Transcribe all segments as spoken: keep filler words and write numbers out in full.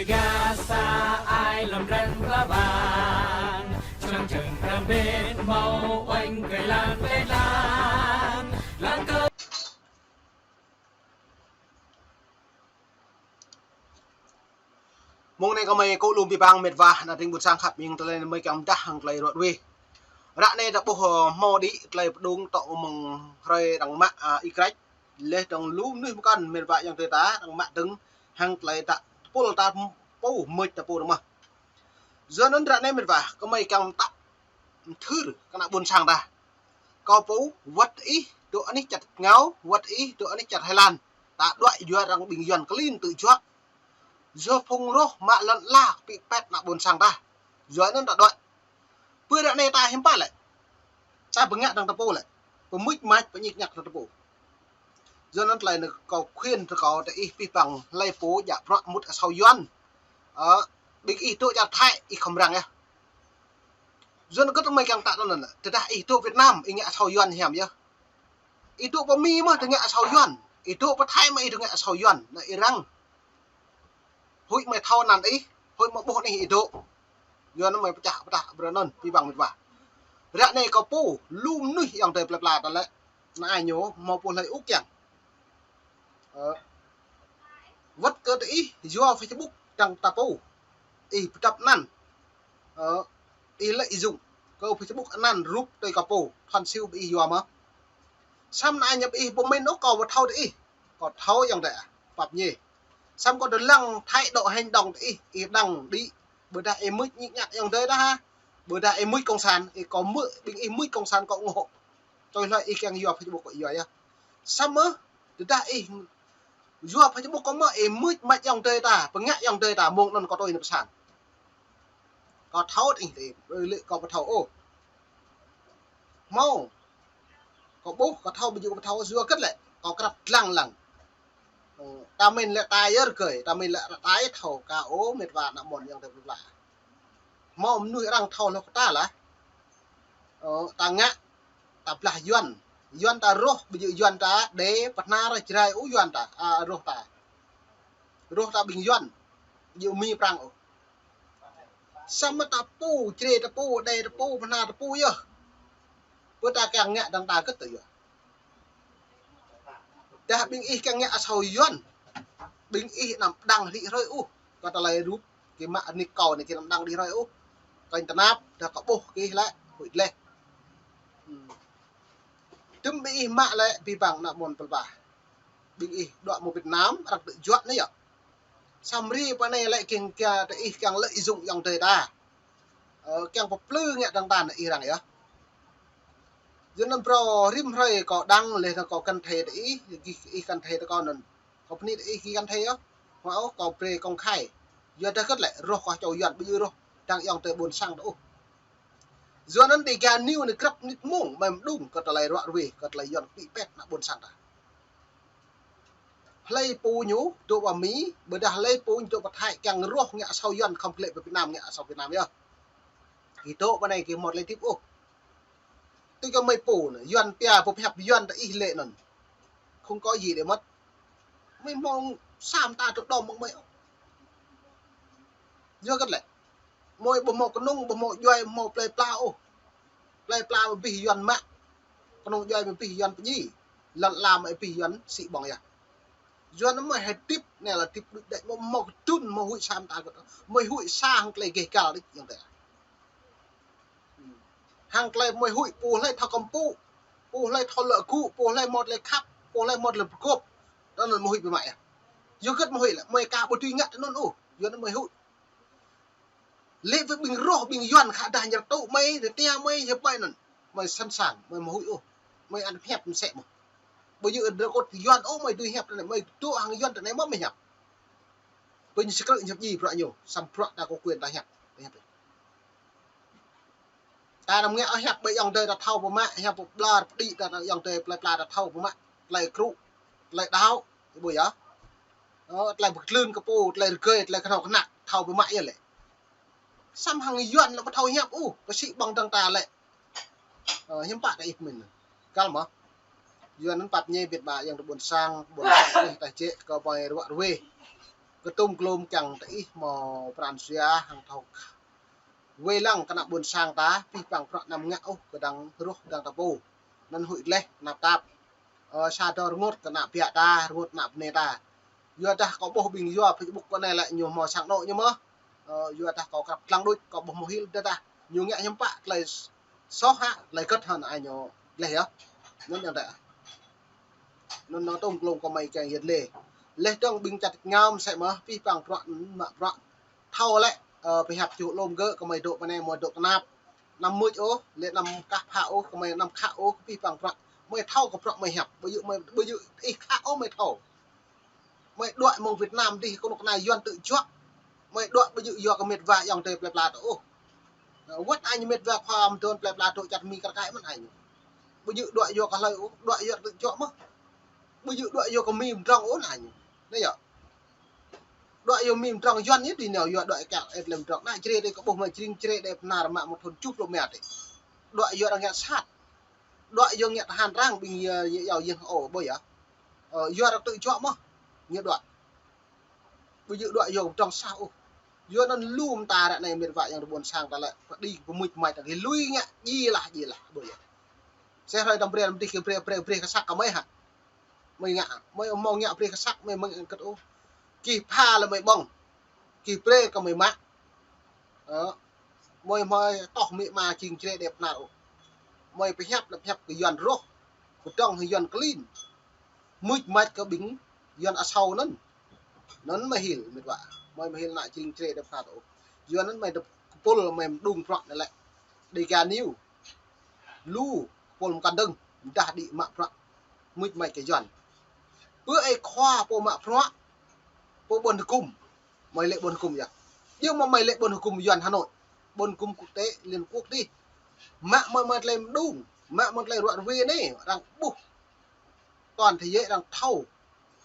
Gasa ai lăm răng la bang, čang čang răng bên mâo oanh kơ lăng lê lăng, lăng kơ. Mông anei kơ mei kơ lu bi bang mĭt wa, ană tring ƀuôn sang khăp ing tơlơi mei kiăng mdah hăng tơlơi ruă ruê. Ră anei ta ƀuh, ơ, hmâo đĭ tơlơi pơdŭng tŏ mơ̆ng hrơi arăng mă, a, Y-Krač. Leh dơ̆ng lu mnuih mkăn mĭt wa ayŏng adei ta arăng mă dơ̆ng hăng tơlơi ta tơpul ta pô mưč ta pô rơmah. Yua anăn ră anei mĭt wa kơ mei kiăng mtă mthưr kơ ană ƀuôn sang ta. Kâo pô wăt ih dôk anih čăt ngao, wăt ih dôk anih čăt Thái Lan. Ta đuĕ yua arăng ƀing Yuăn klin tŭ juă. Yua phung roh mă lăn ala pĭ pĕt ană ƀuôn sang ta. Yua anăn ta đuĕ. Pơ ră anei ta hiam pă lĕ. Ta bơngă dơ̆ng ta pô lĕ. Pơmưč mač pơñik ñăk dơ̆ng ta pô. Yua anăn tơlơi anei kâo khuyên tơ kâo tơ ih pih păng hlei pô djă bruă mŭt asâo Yuăn. Ơ, ƀing ih dôk čar Thái ih khăm răng yơh. Yua anăn kơ tơ mei kiăng mtă anăn, tơdah ih dôk Việt Nam ih ngă asâo Yuăn hiam yơh. Ih dôk pơ Mi mơh ih ngă asâo Yuăn. Ih dôk pơ Thái mơh ih ngă asâo Yuăn. Anăn ih răng. Huĭ mei thâo anăn ih, huĭ mei ƀuh anih ih dôk. Yua anăn mei pơčah pơdah brei anăn, pih păng mĭt wa. Ră anei kâo pô, lu mnuih ayŏng adei plei pla ta lĕ. Anăn ai ñu, mâo pô hlei ŭk kiăng. Ơ, wăt kơ tơ ih, yua Facebook dơ̆ng ta pô. Ih pơdăp anăn. Ơ, ih lợi dụng kơ Facebook anăn rup tơ kâo pô, thuăn siu ƀing ih yua mơh. Săm anăn ñu ƀing ih ƀu mĭn ôh kâo ƀu thâo tơ ih. Kâo thâo ayŏng adei, pap ñê. Săm kâo dơ̆ng lăng thái độ hành động tơ ih, ih dăng đĭ. Ƀiădah ih mưč ñik ñăk ayŏng adei dah ha. Ƀiădah ih mưč cộng sản, ih kâo mưč, ƀing ih mưč cộng sản kâo ủng hộ. Tui hlue ih kiăng yua Facebook kâo yua yơh. Săm mơh, tơdah ih yua Facebook kâo mơh, ih mưč mač ayŏng adei ta, bơngă ayŏng adei ta, mông anăn kâo tui nao pơ sang. Kâo thâo tơ ih tơ, lĕ kâo ƀu thâo ôh. Mâo. Kâo ƀuh, kâo thâo, ƀu djŏ kâo ƀu thâo, yua kơ lĕ, kâo krăp dlăng lăng. Ơ, ta mĭn lĕ ta yơr gơi, ta mĭn lĕ ta thâo, ka ôh, mĭt wa ană mơ̆n ayŏng adei plei pla. Mâo mnuih arăng thâo lŏ kơ ta lah. Ơ, ta ngă, ta blah Yuăn. Yuăn ta roh, ƀu djŏ Yuăn ta, đe, pơhnar, Jrai, ôh Yuăn ta, a, roh ta. Roh ta ƀing Yuăn, ƀu djŏ Mi Prăng ôh. Săm mơh ta pô, Jrai ta pô, đe ta pô, pơhnar ta pô yơh. Pơ ta kiăng ngă dơ̆ng ta kơ tơ yơh. Dah ƀing ih kiăng ngă asâo Yuăn. Ƀing ih anăm đăng đĭ hrơi ôh. Kơ tơlơi rup, kơ mă anih kâo anei kơ anăm đăng đĭ hrơi ôh. Kơ tơnap, dah kâo ƀuh kơ ih lĕ, huĭ dleh. Hmm. Tơm ƀing ih mă lĕ, pih păng ană mơ̆n plei pla. Ƀing ih dôk mơ̆ng Việt Nam, arăng tŭ juă anei yơh. Săm ri pơ anei lĕ kiăng kiăng tơ ih kiăng lợi dụng ayŏng adei ta. Ơ, kiăng pơplư ngă dơ̆ng ta anăn ih răng yơh. Yua anăn brô rĭm hrơi kâo đăng leh anăn kâo kăn thei tơ ih, ih, ih kăn thei tơ kâo anăn. Kâo pơni tơ ih ih kăn thei yơh. Hmâo ôh kâo brei công khai. Yua dah kơ lĕ roh kâo čô Yuăn ƀu djŏ roh dơ̆ng ayŏng adei ƀuôn sang ta ôh. Yua anăn Dega News anei krăp mnĭt mông mei mđung kơ tơlơi ruă ruê, kơ tơlơi Yuăn pĭ pĕt ană ƀuôn sang ta. Hlei pô ñu dôk pơ Mi, ƀiădah hlei pô ñu dôk pơ Thái kiăng roh ngă asâo Yuăn khŏm klĕ pơ Việt Nam ngă asâo Việt Nam yơh. Kơ dôk pơ anei kơ mâo tơlơi hdĭp ôh. Tui kơ mei pô anăn, Yuăn pia pô pơhiăp Yuăn tơ ih lĕ anăn. Không có gì để mất. Mei mâo sa mta tơ đom mơ̆ng mei ôh. Yua kơ lĕ. Mei ƀu mâo knông, ƀu mâo djuai, ƀu mâo plei pla ôh. Plei pla mei pih Yuăn mă. Knông djuai mei pih Yuăn pơdjai. Lăn ala mei pih Yuăn sĭ ƀơ̆ng yơh. Yua anăn mei hdĭp anei lĕ hdĭp đuč đĕč mâo, mâo kdŭn, mâo huĭ sa mta kơ, mei huĭ sa hŏng tơlơi geh găl đĭ ayŏng adei. Hŏng tơlơi mei huĭ pô hlei thâo kăm pŭ, pô hlei thâo lŏ gŭ, pô hlei mâo tơlơi khăp, pô hlei mâo tơlơi pơgop. Tơ anăn mei huĭ bi mă yơh. Yua kơ mei huĭ lĕ, mei ka ƀu dưi ngă tơ anăn ôh. Yua anăn mei huĭ. Lĕ wơ̆t ƀing roh, ƀing Yuăn khă dah ñu tŭ mei, ñu tia mei, hiăp mei anăn. Mei sẵn sàng, mei mâo huĭ ôh. Mei ăt hiăp msĕ mơh. Ƀu djŏ drei kơ Yuăn ôh, mei dưi hiăp tơ anei, mei dôk hŏng Yuăn tơ anei mơh mei hiăp. Ƀing ñu sơkrư̆ ñu hiăp djiê bruă ñu, săm bruă ta kơ quyền ta hiăp. Ta hiăp. Ta anăm ngă hiăp ƀai ayŏng adei ta thâo pơmă, hiăp pơblăr pơđĭ ta ayŏng adei plei pla ta thâo pơmă, tơlơi krŭ, tơlơi đăo, ih ƀuh yơh. Ơ, tơlơi bi kdlưn kơ pô, tơlơi rơgơi, tơlơi knhâo knhăk, thâo pơmă yơh lĕ. Săm hŏng Yuăn lĕ ƀu thâo hiăp ôh, kơ sĭ ƀơ̆ng dơ̆ng ta lĕ. Ơ, hiư̆m pă ta ih mĭn. Găl mơh. Yuăn anăn pap ñê biêt ƀă ayŏng adei ƀuôn sang, ƀuôn sang ih ta jĕ kơ ƀai ruă ruê. Kơ tŭm klôm kiăng tơ ih mâo pran jua hăng thâo wê lăng kơ ană ƀuôn sang ta, pih păng prăk năm ngă ôh kơ dăng ruh dăng ta pô. Anăn huĭ dleh năp tap. Ơ, sa dŏ rngôt kơ ană biă ta, rngôt ană bnê ta. Yua dah kâo ƀuh ƀing yua Facebook kơ anei lĕ ñu mâo sang anôk ñu mơh. Ơ, yua dah kâo krăp dlăng đuč, kâo ƀuh mâo hil dah dah. Ñu ngă hiăm pă, tlei soh hă, tlei găt hă anei ñu dleh yơh. Anăn yang dah. Anăn nao tŭm klôm kơ mei kiăng yăl dliê. Leh dơ̆ng ƀing čăt ngao msĕ mơh, pih păng prăk, mă prăk. Thâo lĕ, ơ, pơhiăp čuh lŏm gơ̆, kơ mei dôk mnei, mei dôk tnap. Năm mưč ôh, lĕ năm kah phă ôh, kơ mei năm khă ôh, pih păng prăk. Mei thâo kơ prăk mei hiăp, ƀu djơ̆ mei, ƀu djơ̆ ih khă ôh mei thâo. Mei đuĕ mơ̆ng Việt Nam dih, kơ anôk anei Yuăn tŭ juă. Mei đuĕ ƀu djơ̆ yua kơ mĭt wa ayŏng adei plei pla tơ ôh. Wăt añ mĭt wa khua mdôn plei pla dôk čăt Mi kar kaĭ mơ̆n añ. Ƀu djơ̆ đuĕ yua kơ hlei ôh, đuĕ yua tŭ juă mơh. Ƀu djơ̆ đuĕ yua kơ Mi mdrŏng ôh añ. Anei yơh. Đuĕ yua Mi mdrŏng Yuăn yơh dih nao yua đuĕ kiăng êt lĕ mdrŏng. Ană Jrai dih kơ ƀuh mei Jring Jrai dih pnar mă mơ̆ng thŭn čuh pluh mia dih. Đuĕ yua arăng ngă sat. Đuĕ yua ngă tơhan arăng ƀing yua, yua, yua yơh ôh, ƀuh yơh. Ơ, yua arăng tŭ juă mơh. Ñu đuĕ. Ƀu djơ̆ đuĕ yua mdrŏng sah ôh. Yua anăn lu mta ară anei mĭt wa ayŏng adei ƀuôn sang ta lĕ, pơđi pơmưč mač ta kơ lui ngă djiê lah, djiê lah, ƀuh yơh. Sĕ hrơi dăm brei mdih kơ brei, brei, brei kơ săk kơ mei hă. Mei ngă, mei mâo ngă brei kơ săk, mei mơ̆ng kơt ôh. Kih pha lĕ mei ƀơ̆ng. Kih brei kơ mei mă. Ơ, mei mâo toh mĭ ma Jring Jrai dih pnar ôh. Mei pơhiăp lĕ pơhiăp kơ Yuăn roh. Kơ dŏng Yuăn klin. Mưč mač kơ ƀing Yuăn asâo anăn. Anăn mei hil, mĭt wa. Mei mei hil ană Jring Jrai dih pnar ôh. Yua anăn mei dăp kpul mei mđung prăk anei lĕ. Dega News. Lu, kpul mkăn dơ̆ng, mdah đĭ mă prăk. Mưč mač kơ Yuăn. Pơ ai khua pô mă prăk, pô ƀuôn hgŭm. Mei lĕ ƀuôn hgŭm yơh. Djơ̆ mơ̆ mei lĕ ƀuôn hgŭm Yuăn Hà Nội. Ƀuôn hgŭm quốc tế, Liên Quốc dih. Mă mei mei tlei mđung, mă mei tlei ruă rwê anei, arăng ƀuh. Toàn thế giới arăng thâo.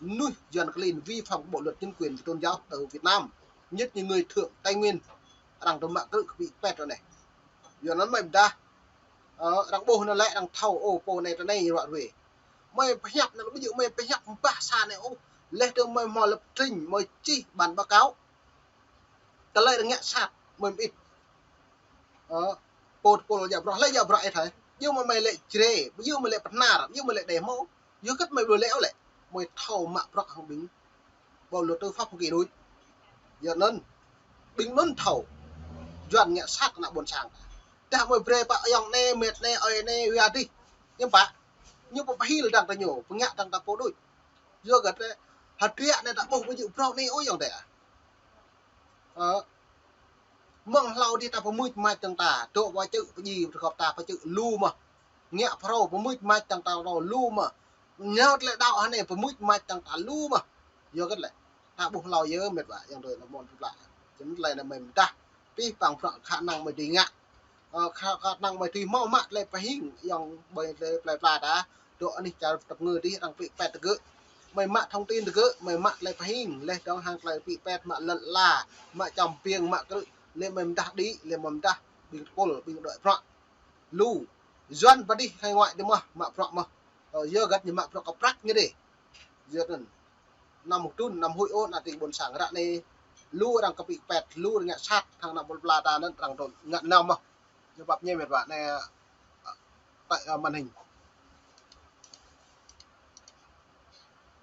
Mnuih Yuăn klin vi phạm bộ luật nhân quyền và tôn giáo ở Việt Nam. Nhất là người Thượng Tây Nguyên. Arăng dôk mă krư̆ kơ pĭ pet anei. Yua anăn mei mdah. Ơ, arăng ƀuh anăn lĕ arăng thâo, ôh, pô anei ta anei ruă rwê. Mei pơhiăp anăn ƀu djơ̆ mei pơhiăp mbah sa anei ôh. Leh dơ̆ng mei mâo lập trình, mei čih bản báo cáo. Tlei arăng ngă sat, mei mơĭt. Ơ, pô tơpul djă bruă, hlei djă bruă ih thâo. Djơ̆ mơ̆ mei lĕ Jrai, djơ̆ mơ̆ lĕ Bahnar, djơ̆ mơ̆ lĕ Đê Mâu. Yua kơ mei ƀu lĕ ôh lĕ. Mei thâo mă prăk hŏng ƀing bộ luật tư pháp Hoa Kỳ đuč. Yua anăn, ƀing anăn thâo. Yuăn ngă sat ană ƀuôn sang. Dah mei brei pă ayŏng anei, mĭt anei, ơi anei, yua dih. Ñu pă. Ñu pă pơhil dăng ta ñu, pơngă dăng ta pô đuč. Yua kơ drei, hdră anei ta ƀuh ƀu djơ̆ prăk anei ôh ayŏng adei. Ơ, mơ̆ng hlâo dih ta pơmưč mač dăng ta, dôk wa čư̆ pơdjai, pơgop ta pơčư̆ lu mơh. Ngă phrâo pơmưč mač dăng ta rô lu mơh. Nao tlei đăo hơnei pơmưč mač dăng ta lu mơh. Yua kơ tlei. Ta ƀuh hlâo yơh mĭt wa, ayŏng adei ană mơ̆n plei pla. Čăm tlei anei mei mdah. Pih păng prăk khả năng mei dưi ngă. Ơ, khả, khả năng mei dưi mâo mă tlei pơhing, ayŏng adei plei pla ta. Dôk anih čar tăp ngư dih arăng pĭ pet tơ gơ̆. Mei mă thông tin tơ gơ̆, mei mă tlei pơhing, leh dơ̆ng hăng tlei pĭ pet mă lăn ala, mă čăm piêng, mă krư̆, leh mei mdah đĭ, leh mei mdah ƀing tơpul, ƀing đuĕ prăk. Lu, Yuăn pă dih khai ngoại dih mơh, mă prăk mơh. Ơ, yua găt ñu mă prăk kơ prăk ñu dih. Yua anăn. Năm mục trun, năm huĭ ôh, ană tĭng ƀuôn sang ară anei. Lu arăng kơ pĭ pet, lu arăng ngă sat, hăng ană ƀuôn pla ta anăn arăng dôk ngă năm mơh. Ñu pap ñe mĭt wa anei, ơ, tại, ơ, màn hình.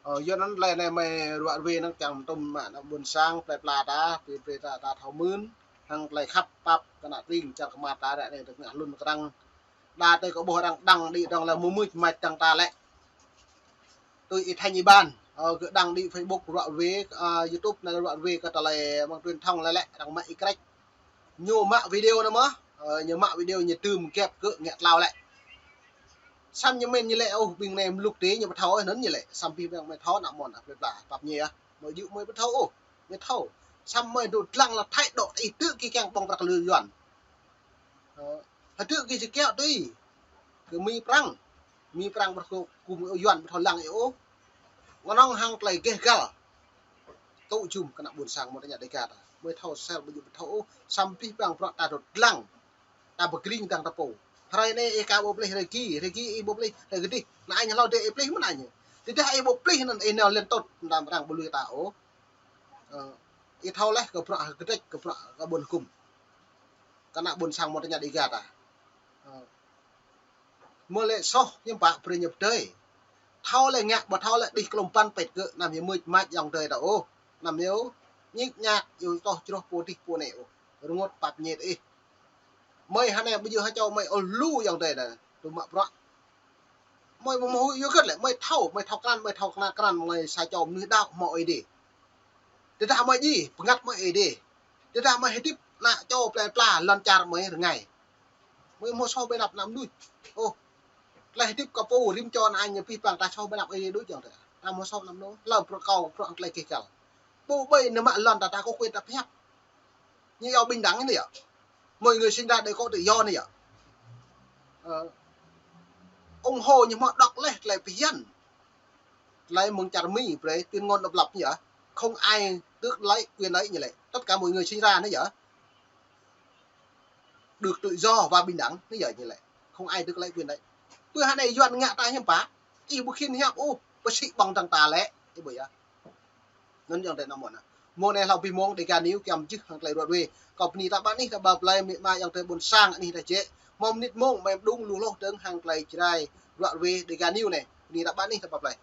Ơ, yua anăn tlei anei mei ruă rwê anăn kiăng tŭm mă ană ƀuôn sang, plei pla ta, pĭ pla ta, ta thâo mưn, hăng tlei khăp pap kơ ană tĭng čar kmar ta ară anei dôk ngă hlŭn kơ arăng. Đa tơ kơ ƀuh arăng đăng đĭ dơ̆ng lĕ mơmưč mač dăng ta lĕ. Tui Y Thanh Y Ban, ơ, gơ̆ đăng đĭ Facebook ruă rwê, ơ, YouTube anei ruă rwê kơ tlei mơ̆ng truyền thông lĕ lĕ, arăng mă Y Krĕč. Ñu mă video anăn mơh, ơ, ñu mă video ñu dưm gĕp gơ̆ ngă tlâo lĕ. Săm ñu mĭn ñu lĕ, ôh, ƀing anei mluk dih ñu ƀu thâo, ơ, anăn ñu lĕ. Săm pih ƀing mei thâo ană mơ̆n, plei pla, pap ñe yơh. Mei djơ̆ mei ƀu thâo, ôh, mei thâo. Săm mei dôk dlăng lă thái độ ih tơ kơ kiăng ƀơ̆ng prăk kơ lu Yuăn. Ơ, hdră kơ si kiăo tui. Kơ Mi Prăng. Mi Prăng ƀu thâo kơ Yuăn ƀu thâo lăng ôh. Knŏng hăng tlei geh găl. Tŭ jum kơ ană ƀuôn sang mâo tơña Dega ta. Mei thâo sel ƀu djơ̆ ƀu thâo ôh. Săm pih păng prăk ta dôk dlăng. Ta pơgring dăng ta pô. Hrơi anei ih ka ƀu plih hrơi ki, hrơi ki ih ƀu plih, hrơi kdih. Anăn añ hlâo dih ih plih mơ̆n añ. Tơdah ih ƀu plih anăn ih nao lĕ tŭt, mtam arăng ƀu lui ta ôh. Ơ, ih thâo leh kơ bruă kdrêč, kơ bruă kơ ƀuôn hgŭm. Kơ ană ƀuôn sang mâo tơña Dega ta. Ơ. Mơ̆ lĕ soh hiăm pă brei ñu pơdơi. Thâo lĕ ngă, ƀu thâo lĕ đih klŭm păn pĕt kơ anăm hiu mưč mač ayŏng adei ta ôh. Anăm hiu ñik ñak, hiu toh čroh pô dih pô anei ôh. Rơngot pap ñet ih. Mơi hơnei ƀu djŏ ha čô mơi ôh lu ayŏng adei ta. Tŭ mă bruă. Mơi mâo mâo huĭ yua kơ lĕ, mơi thâo, mơi thâo krăn, mơi thâo krăn, krăn, mơi sa čô mnuih đăo mâo Aê Diê. Tơdah mơi djiê, bơngăt mơi Aê Diê. Tơdah mơi hdĭp ană čô plei pla, lăn čar mơi rơngai. Mơi mâo soh ƀơi anăp ană mnuih. Ôh, tơlơi hdĭp kơ pô rĭm čô ană ñu pih păng ta soh ƀơi anăp Aê Diê đuč ayŏng adei. Ta mâo soh anăp anôk, lŏ bruă kâo, bruă klei keh găl. Pô ƀai nao mă lăn ta, ta có quyền ta pơhiăp. Ñu yơh bình đẳng anei yơh. Mọi người sinh ra đều có tự do anei yơh. Ơ, ủng hộ ñu mâo đŏk leh tơlơi bhiăn. Tơlơi mơ̆ng čar Mi brei tuyên ngôn độc lập anei yơh. Không ai tước lấy quyền đấy ñu lĕ. Tất cả mọi người sinh ra anei yơh. Được tự do và bình đẳng anei yơh ñu lĕ. Không ai tước lấy quyền đấy. Pơ hơnei Yuăn ngă ta hiăm pă. Ih ƀu khĭn hiăp ôh, pơsĭ ƀơ̆ng dơ̆ng ta lĕ. Ih ƀuh yơh. Anăn ayŏng adei nao mơ̆n. Mông anei hlâo bi mông Dega News kiăng mjưh hŏng klei ruă ruê. Kâo bơni ta ƀă anih ta ƀă plei, amĭ ama ayŏng adei ƀuôn sang anih ta jĕ. Mâo mnĭt mông mei mđung lu hloh dơ̆ng hŏng klei Jrai ruă ruê Dega News anei. Bơni ta ƀă anih ta ƀă plei.